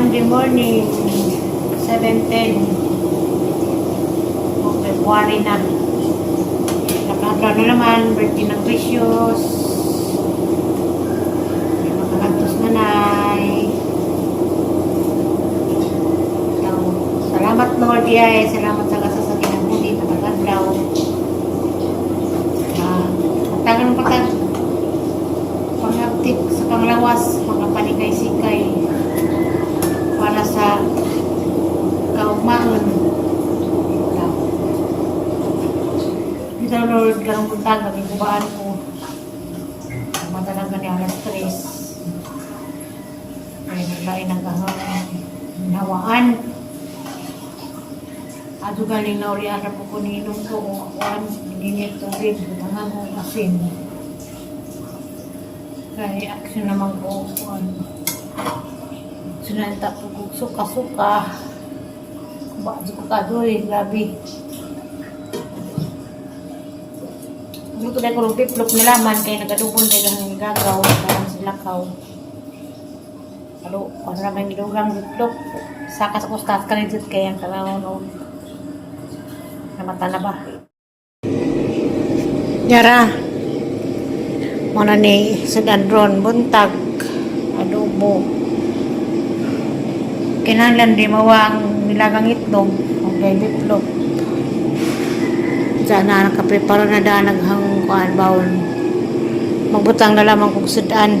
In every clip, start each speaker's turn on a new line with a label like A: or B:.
A: Monday morning, 7:10. O, February na. Nakadlaw na naman, birthday ng Precious. May makakantos na nay. So, salamat, Lord, yay. Salamat sa kasa sa kinabuhi, nakakadlaw. Ah, ang tagal pa ta pangabtik sa panglawas, mga panikay-sikay para sa kaugmaon. Dito, Lord, karong buntag, nagigubaan ko. Madalang gani alas 3. Ay, naglain ang hawaan. Ato galing na uli po ko niinom ko o akuan, ginit tubig, butangan ko asin. Kaya action naman ko, kuan. Sunanta po ko suka-suka. Ba, ko kadoy, grabe. Luto na ko ng piplok nilaman kay nagadubon kay lang gagaw parang sila kaw. Alo, ano naman gidugang piplok. Saka sa kustas kanidit kay ang kalaon og namata na ba. Yara. Muna ni sa Dandron, buntag, adobo. Kinahanglan di mawa ang nilagang itlog, og biplok. Diyan na nakaprepara na daan naghang kuan bawon. Magbutang na lamang kog sudan.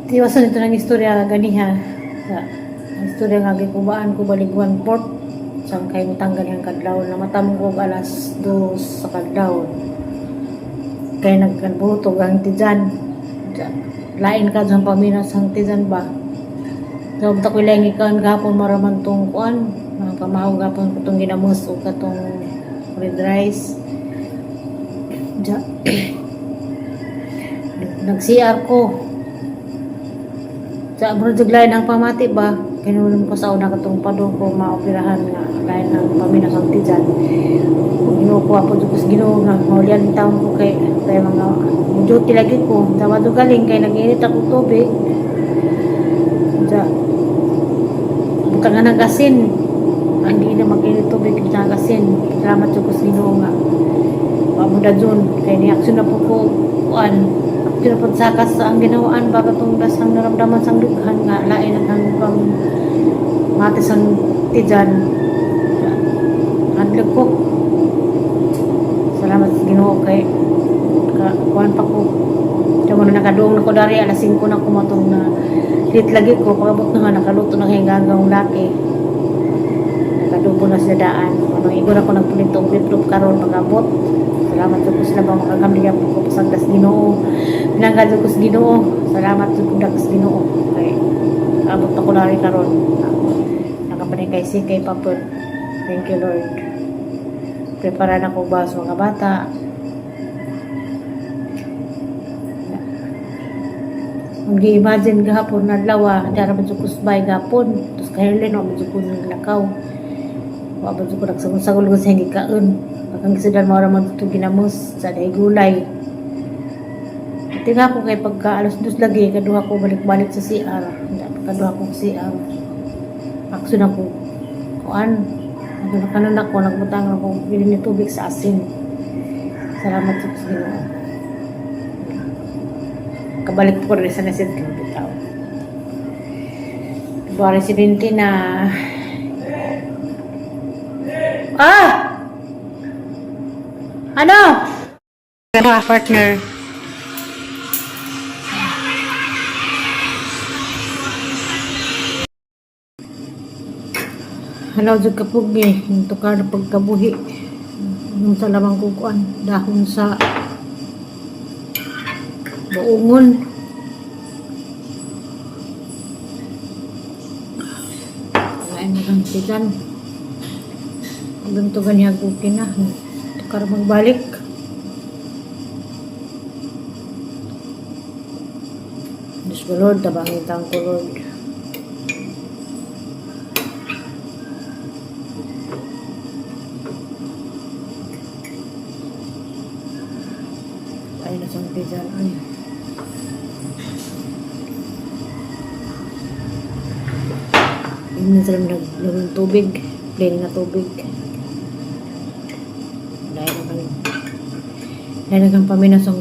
A: Tiwasan ito ng istorya ganiha. Sa ang istorya nga gikubaan ko baliguan port. Sang kay mutanggal ang kadlaw na matamong ko alas 2 sa kadlaw. Kay nagkanbuto ang tijan. Lain ka sa paminas ang tijan ba. So, ta ko lang ikan gapon maraman tong kuan, mga pamahaw gapon ko tong ginamos o katong red rice. Ja. Nag-CR ko. Sa bro lain ang pamati ba? Kinulong ko sa una katong padong ko maoperahan nga lain ang paminas ang tijan. Ginoo ko po jud ko sa Ginoo nga maulian taon ko kay kay mga duty lagi ko. Dawa do galing kay nag-init ako tubig. Ja. Butang nga ng asin. Ang di na mag-init tubig butang asin. Salamat jud ko sa Ginoo nga. Wa mo na dun. Kay ni-action na po ko kuan. Action na po sakas sa ang ginawaan ba katong dasang naramdaman sang dughan nga lain ang hanggang mati sang tijan. Hadlok ko. Salamat sa Ginoo kay ka kuan pa ko. Kaya mo na nakaduong na ko dari alas 5 na ko matong na late lagi ko pagabot na nga nakaluto na kay gagawng laki. Nakadubo na sila daan. Ano igor ako nagpulit og biplop karon pagabot. Salamat jud ko sila ba makagamli po ko pasagdas Ginoo. Pinangga jud ko sa Ginoo. Salamat jud ko sa Ginoo. Kay abot ako dari karon. Nakapanikay si kay papod. Thank you, Lord. Prepara na ko ba sa mga bata. Ang gi-imagine gahapon na adlaw, dara man jud ko sa bay gahapon. Tapos kahirlen wa man jud ko naglakaw. Wa man jud ko nagsagol-sagol ko sa gikaon. Pagkang gisudan mo ra man ito ginamos sa day gulay. Tinga ko kay pagka alas 2 lagi kaduha ko balik-balik sa CR. Pagkaduha ko sa CR. Action ako kuan. Ano na kanon ako nagbutang ako bili ni tubig sa asin. Salamat sa Ginoo. Kabalik ko rin sa nasid bitaw. February 17 na. Ah! Ano? Ano, partner? Halaw jud kapugi, yung tukar na pagkabuhi. Yung sa lamang kukuan, dahon sa buongon. Lain na kang tigan. Hanggang to ganyan okay na. Tukar magbalik. Diyos ko Lord, tabangin tang ko, Lord. Ay, nasang tiyan. Ay. Minsan sila nag tubig, plain na tubig. Dahil ang paminaw sa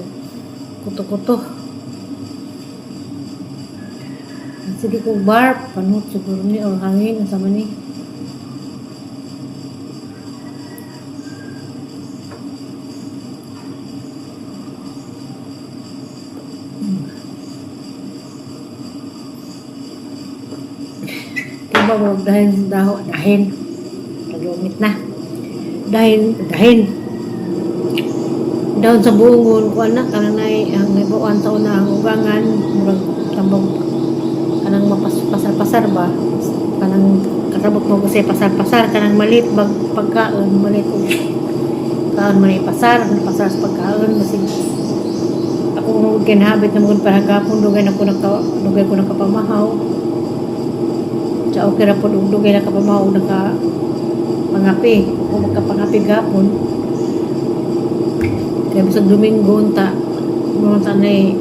A: kuto-kuto. Sige ko bar, panot siguro ni or hangin, ang sama ni. Diba wag dahil sa daho, dahil. Nagumit na. Dahil, dahil. Daon sa buongon, kuan na, kanang nay, ang naibuan sa una, ang ugangan, murag tambog, kanang mapasar-pasar ba? Kanang kasabot mo kasi pasar-pasar, kanang malit, bag, pagkaon, malit, og kaon man ay pasar, pasar sa pagkaon, basig, ako mo ginhabit na mga paragapon, dugay na ko naka, dugay ko nakapamahaw. Sa okay ra pod og dugay na kapamahaw naka pangapi, kung magkapangapi gapon. Kaya bisag Domingo unta, mo tanay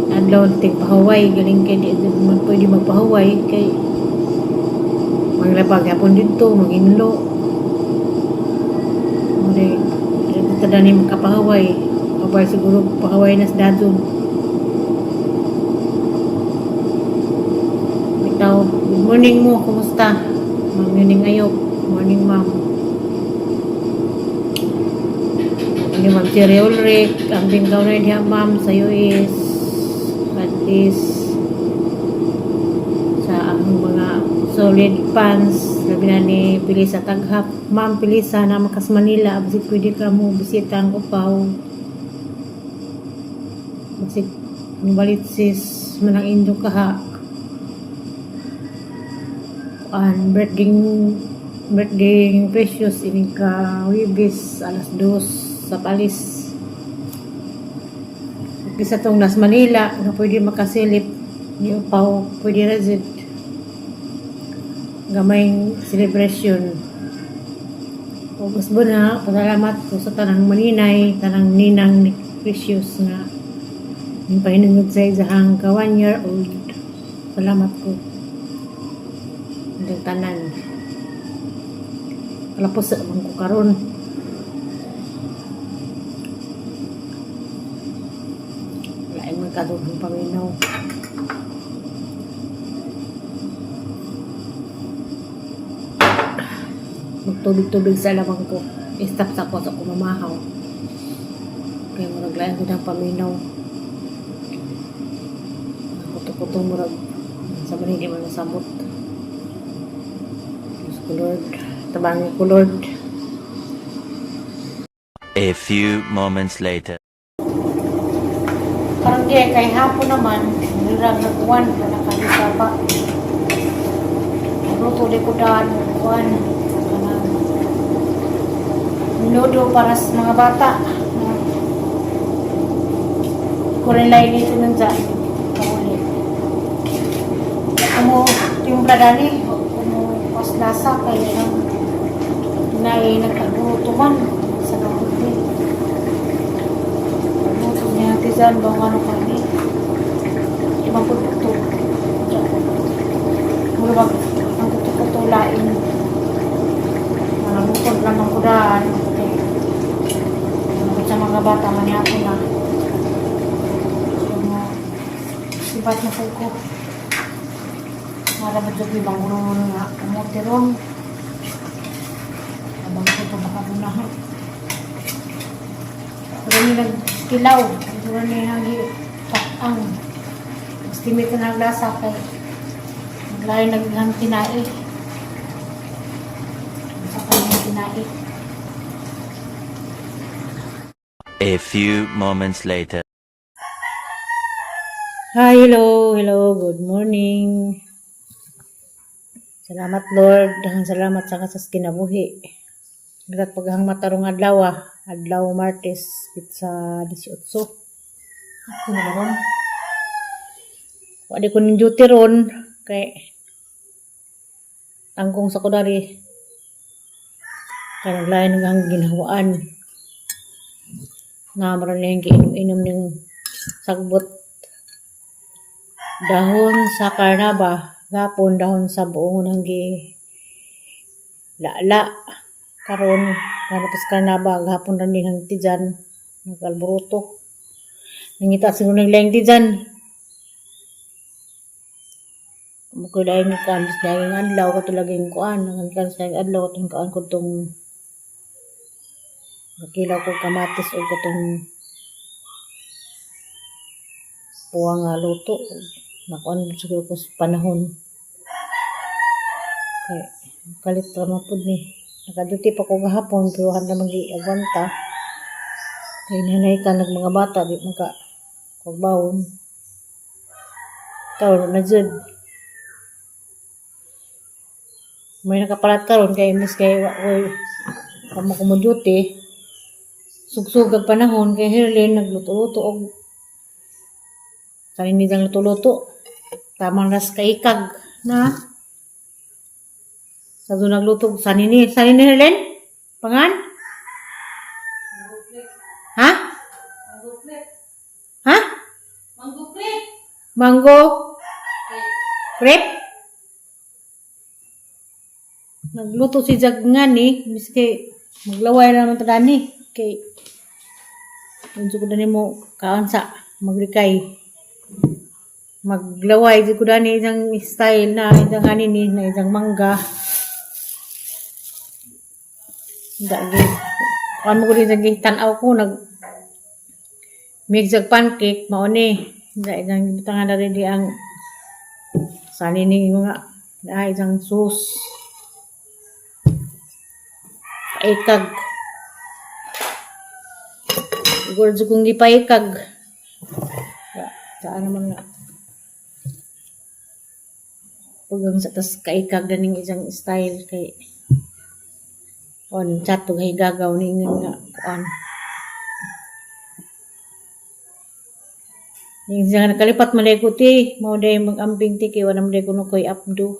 A: adlaw tig pahuway, galing kay di man pwede magpahuway kay manglabag gapon didto, manginlo. Mo di tada ni makapahuway. Kabay siguro pahuway na sa dadon. Bitaw, good morning mo, kumusta? Ma'am Yuning Ayok. Morning, ma'am. Morning, ma'am Cherry Ulrich. Ang bingkaw na diha, ma'am, sa US. At least sa ang mga solid fans, labi na ni Pilisa Taghap. Ma'am Pilisa, na makas Manila, basig pwede ka mo bisita ang upaw. Basig balit sis, manang indo ka ha. An birthday birthday precious ining ka Webes alas 2 sa palis. Bisa tong nas Manila nga pwede makasilip ni upaw, pwede ra jud gamayng celebration. August ba na, pasalamat ko sa tanang maninay, tanang ninang ni Precious nga yung pahinungod sa isahang ka 1 year old. Salamat ko. Ang tanan. Kalapos sa ko karon. Lain man kadugong paminaw. Magtubig-tubig sa lamang ko. I-stop sa ko sa kumamahaw. Kaya murag lain ko ng paminaw. Kuto-kuto murag sa man hindi man masabot. Diyos ko Lord. Tabangi ko Lord.
B: A few moments later.
A: Parang di kay hapon naman, nirang nagkuhan, nakalisa pa. Luto di ko daan, kuhan. Kanang Menudo para sa mga bata. Kurin dito nun sa kahuli. Amo timpla dani, amo paslasa kay ang nay nagkaguto man sa kaputi. Luto niya tizan bang ano kani. Ibang produkto. Mura bag ang kuto-kuto lain. Mga bukod lang ang kudaan. Okay. Sa mga bata man hapon na. So, mo sibat na po ko. Mara ba dyan ibang gulo nga kamote ron. Abang ko to baka gunahan. Pero ni nagkilaw. Pero ni hagi pakang. Estimate na ang lasa kay naglayo naghang tinae. Sa kanyang tinae.
B: A few moments later.
A: Hi, hello, hello, good morning. Salamat Lord, daghang salamat sa kasas kinabuhi. Dagat paghang matarong adlaw ah. Adlaw Martes, sa 18. Ako na ba ron? Wa di ko ning duty ron kay tangkong sa kudari. Kay naglain ng ginhawaan. Nga maron na yung giinom-inom ng sagbot dahon sa karnaba. Gapon dahon sa buong nang gi lala karon kanapos ka na ba gahapon ra ni hang tijan nag-alboroto. Nangita siguro ng laing tijan. Mo ko laing kuan laing adlaw kato laging kuan ang kan sa adlaw katong kuan ko tong nakilaw ko kamatis og katong puwa nga luto. Nakuan siguro ko sa panahon. Kay kalit ra man pud ni. Naka-duty pa ko gahapon pero handa man gi-agwanta. Kay nanay ka nag mga bata di man ka pagbawon. Karon na jud. May nakapalat karon kay imbes kay wa koy kamo ko mo duty. Sugsug ang panahon kay Herlin nagluto-luto og kanin niyang luto-luto. Tamang ras kaikag na. Sa doon nagluto sanini, sanini Herlin? Pangan? Ha? Ha?
C: Mango crepe.
A: Mango crepe? Nagluto si Jag nga ni, miski maglaway na naman ta ni kay unsa ko dani mo kaon sa magrikay. Maglaway di ko dani isang style na isang hanin ni na isang mangga. Dagi. Kuan mo ko din sa tan-aw ko nag mix jag pancake mao ni. Da isang butangan na rin di ang sanini mga na isang sauce. Paikag. Siguro jud kong gipaikag. Saan naman nga. Pugang sa tas kaikag ganing isang style kay on chat to gagaw ni nga kuan. Yung siya nakalipat man ko ti, mao day mag-amping ti kay wala man day kuno koy updo.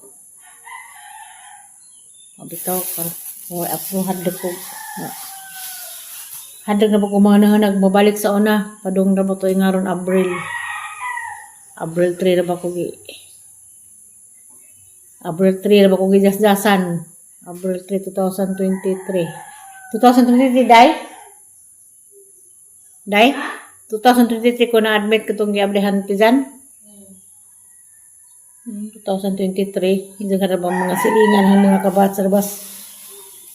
A: Bitaw ka. O updo hadlok ko. Hadlok na ba ko mga nanganag mabalik sa una. Padung na ba to ngaron Abril. Abril 3 na ba ko gi Abril 3 na ba ko gijasjasan. Abril 3, 2023. 2023, day? Day? 2023 ko na-admit ko itong giablihan ti dyan. 2023. Hindi ka na ba mga silingan ng mga kabats rabas.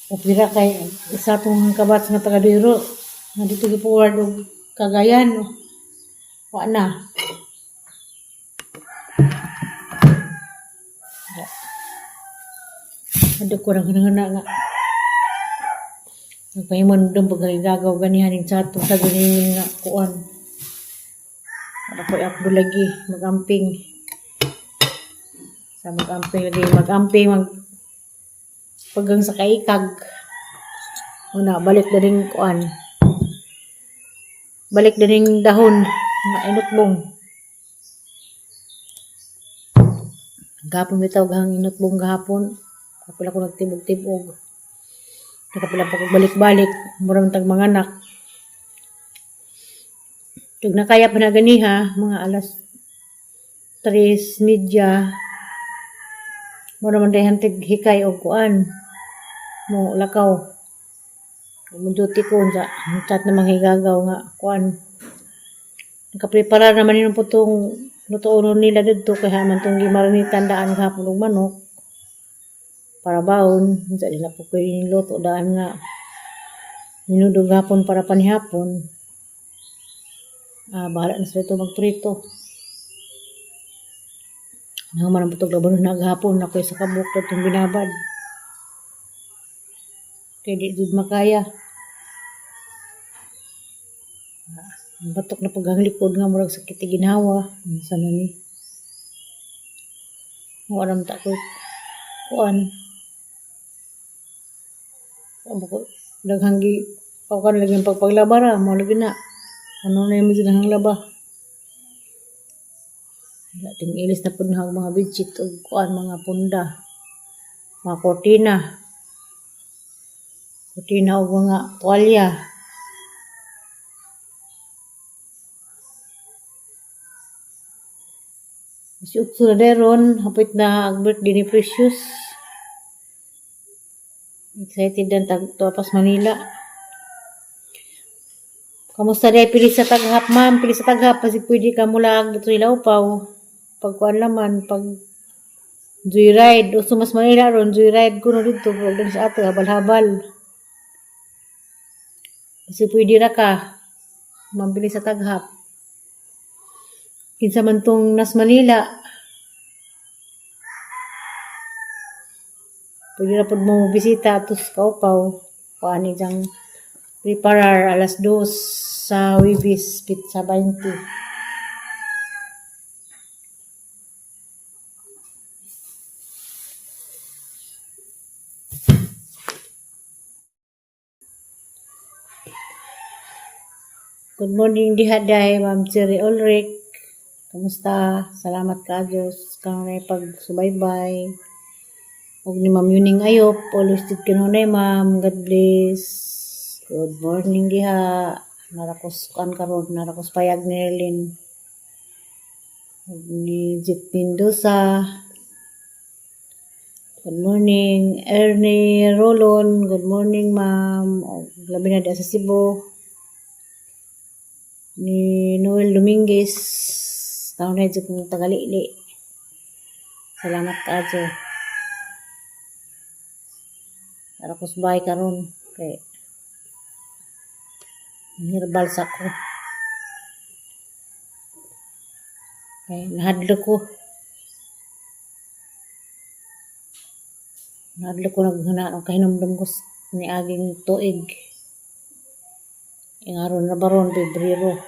A: Opira kay isa tong kabats nga taga diro. Nga dito gi-forward og Cagayan. Wa na. Adto ko nang nga nga. Nagpahimon dong pag gagaw ganihan ning chat sa ganing nga kuan. Para ko updo lagi magamping. Sa magamping lagi magamping mag pagang sa kaikag. Una balik na rin kuan. Balik na rin dahon nga inutbong. Gapon bitaw gahang inutbong gahapon. Kapila ko nagtibog-tibog. Nakapila pa ko balik-balik. Mura man tag mga anak. Tug nakaya pa na ganiha, mga alas 3:30. Mura man day hantig hikay og kuan. Mo lakaw. Mo duty ko unsa chat na manghigagaw nga kuan. Nakaprepara naman yun po tong lutoon nila didto kay haman tong gimarinitan daan gahapon og manok para baon unsa nila po koy luto daan nga minudo gahapon para panihapon. Ah, bahala na sila ito magprito. Naman ang putog laban na gahapon ako sa kabuk itong binabad. Kay di jud makaya. Ang batok na pag likod nga murag sakit ginhawa. Unsa na ni? Wala man ta ko kuan. Amo ko daghang gi kuan lagi ang pagpaglaba ra mo lagi na. Ano na yung medyo laba. Wala ting ilis na pud na ang mga bedsheet ug kuan mga punda. Mga kortina. Kortina ug mga tuwalya. Si Utso na deron, hapit na ang birthday ni Precious. Excited dan tag tuapas Manila. Kamusta day pili sa taghap, ma'am? Pili sa taghap kasi pwede ka mula dito ila upaw. Pag kuan laman, pag joyride, uso mas Manila ron, joyride ko no dito, pag dun sa ato, habal-habal. Kasi pwede ra ka, mabili sa taghap. Kinsa man tong nas Manila, pwede ra pud mo bisita atos kaupaw. Kuan ni diyang preparar alas 2 sa Wibis Pizza 20. Good morning diha day, Ma'am Cherry Ulrich. Kamusta? Salamat ka Diyos kanunay pagsubaybay. Ug ni Ma'am Yuning Ayop, always did kanunay, ma'am. God bless. Good morning diha. Narakos kan karon, narakos payag ni Erlyn. Ug ni Jit Mendoza. Good morning, Ernie Rolon. Good morning, ma'am. Og labi na diha sa Cebu. Ni Noel Dominguez. Taon na jud kong tagalili. Salamat kaayo. Ara ko sa bahay karon kay herbal sa ko. Kay nahadlok ko. Nahadlok ko naghuna ang kahinumdum ko niaging tuig. Ingaron na baron Pebrero.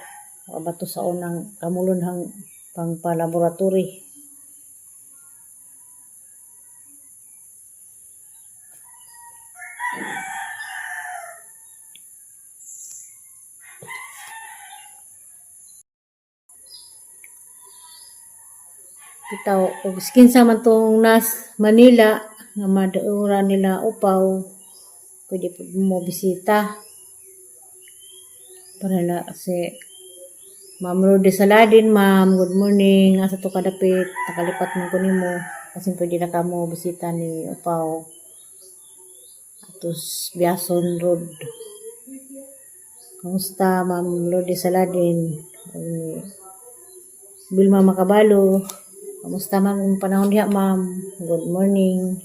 A: O bato sa unang kamulon hang pangpalaboratory. Bitaw og kinsa man tong nas Manila nga madauran nila upaw, pwede pud mo bisita. Para na si Ma'am Rudy Saladin, ma'am, good morning. Asa to kadapit, nakalipat man ko nimo. Kasi pwede na kamo bisita ni Upaw. Atos Biason Road. Kamusta, Ma'am Rudy Saladin? Um, Vilma Makabalo. Kamusta, ma'am, ang panahon diha, ma'am? Good morning.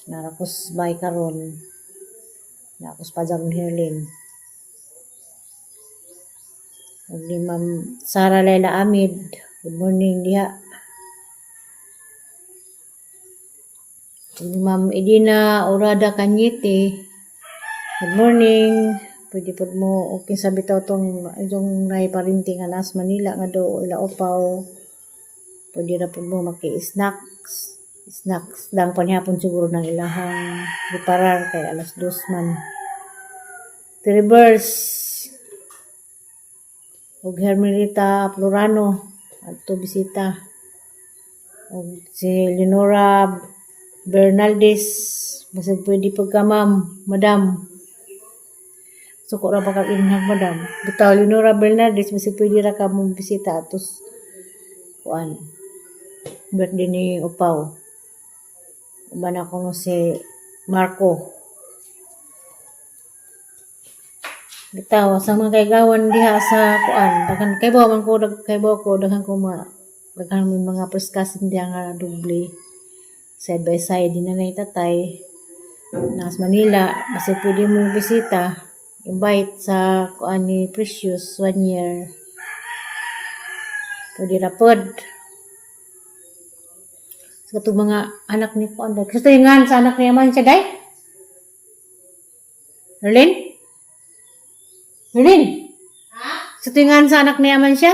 A: Narakos bay karon. Nakos pajang Herlin. Ug ni Ma'am Sara Laila Amid. Good morning diha. Ug ni Ma'am Edina Orada Cañete. Good morning. Pwede pod mo okay sa bitaw tong itong naiparinti nga nas Manila nga do ila upaw. Pwede ra pod mo maki-snacks. Snacks dang panihapon siguro ng ilahang preparar kay alas 2 man. Trivers ug Hermelita Florano adto bisita. Ug si Leonora Bernaldez, basig pwede pud ka, ma'am, madam. Suko ra pa kag inhag, madam. Bitaw Leonora Bernaldez, basig pwede ra ka mo bisita atos kuan birthday ni Upaw. Uban ako no si Marco. Bitaw sa mga kaigawan diha sa kuan, daghan kay man ko kay ko daghan ko mga daghan may mga first cousin diha nga doble side by side din na tatay nas Manila, basta pwede mo bisita, invite sa kuan ni Precious one year, pwede ra pod sa katong mga anak ni kuan day. Gusto yung sa anak ni Aman siya day? Erlyn? Erlyn?
C: Ha?
A: Sa tingan sa anak ni Aman siya?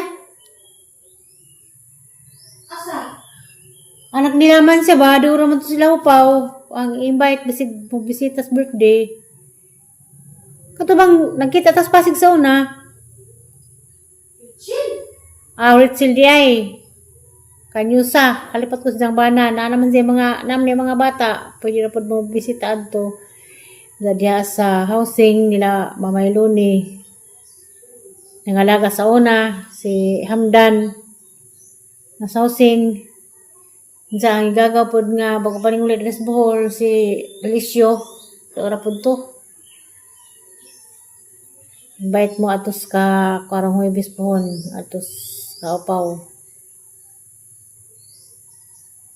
C: Asa?
A: Anak ni Aman siya ba? Doon man to sila upaw. Ang invite bisig mo bisita sa birthday. Kato bang nagkita tas Pasig sa una?
C: Chill.
A: Ah, Ritzel di ay. Kanyusa, kalipat ko sa bana, na naman siya mga nam ni mga bata, pwede na pod mo bisita adto. Diha sa housing nila Mamay Luni. Nangalaga sa una si Hamdan. Nasa housing. Unsa ang igagaw pod nga bago pa ning ulit sa Bohol si Felicio. Ora pod to. Invite mo atos ka karong Huwebes pohon atos ka upaw.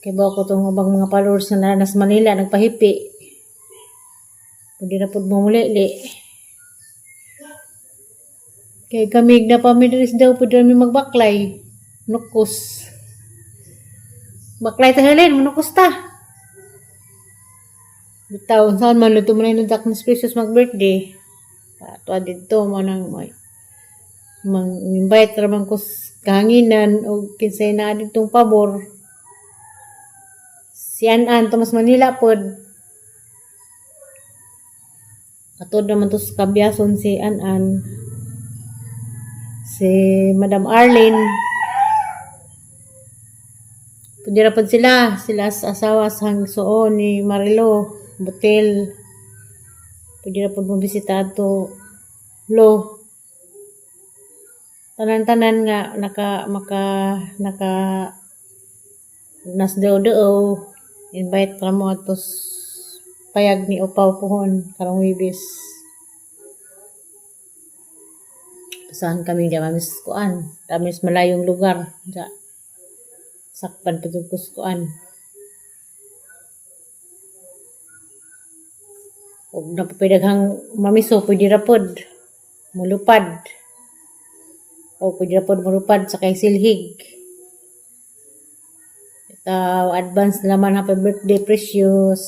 A: Kay ba ko tong ubang mga followers nga naa sa Manila nagpahipi. Pwede na pod mo muli li. Kay kami na pa mi diri sa daw pwede mi magbaklay. Nukos. Baklay ta Helen, manukos ta. Bitaw, saan man luto mo na yung Darkness Precious mag-birthday. Ato dito mo nang may mang invite ra man ko sa kahanginan o kinsay na ditong pabor. Si An-An, Tomas Manila pod. Atod naman to sa Kabiason si An-An. Si Madam Arlene. Pwede ra pod sila. Sila sa asawa sa hangsuon ni Marilo Butel. Pwede ra pod mo bisita ato. Lo. Tanan-tanan nga naka maka naka nas deo invite ra mo atos payag ni Upaw pohon karong Huwebes. Saan kami di mamis kuan, kami sa malayong lugar. Sa sakpan pa jud ko sa kuan. Og napapidaghang mamiso pwede ra pod mulupad. O pwede ra pod mulupad sa kay silhig. Itaw advance na naman happy birthday, Precious.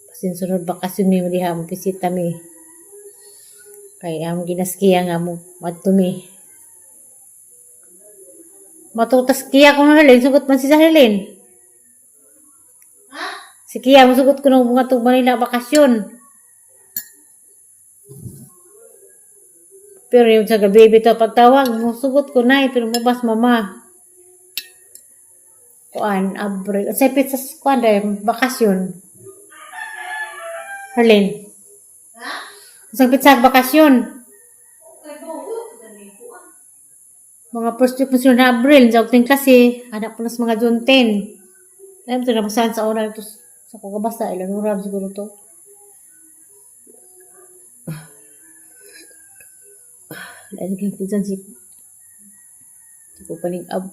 A: Pasin sunod bakasyon mi diha mo bisita mi. Kay am ginaskiya nga mo madto mi. Matutas kiya ko na Helen, sugot man si sa Helen.
C: Ha?
A: Si Kia, musugot ko ng mga tug Manila bakasyon. Pero yung sa gabi bitaw pagtawag, musugot ko na pero mubas mama. Kuan, Abril. Sa petsa sa kuan dahil bakasyon. Harlene.
C: Ha?
A: Sa petsa bakasyon.
C: Okay, buho. Dali ko ah.
A: Mga first week mo sila na Abril, sa ting klase, anak po na sa mga June 10. Alam ito, nabasahan sa una ito, sa kukabasa, ilan oras siguro to. Wala na kayo dyan si ko panigab.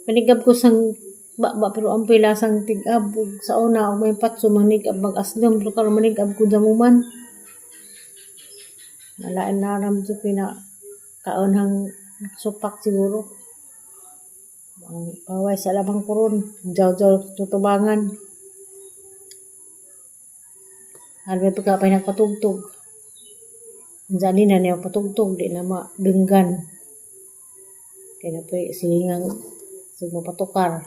A: Panigab ko sang ba pero ang pila sang tigab ug sa una og may patso manigab mag-aslom pero karon manigab ko damuman. Wala na ram to pina kaon hang supak siguro. Ang paway sa labang kuron, jaw-jaw tutubangan. Albe pagka pa nagpatugtog. Unsa ni na niya patugtog di na madunggan. Kaya na po silingang sugmo patukar.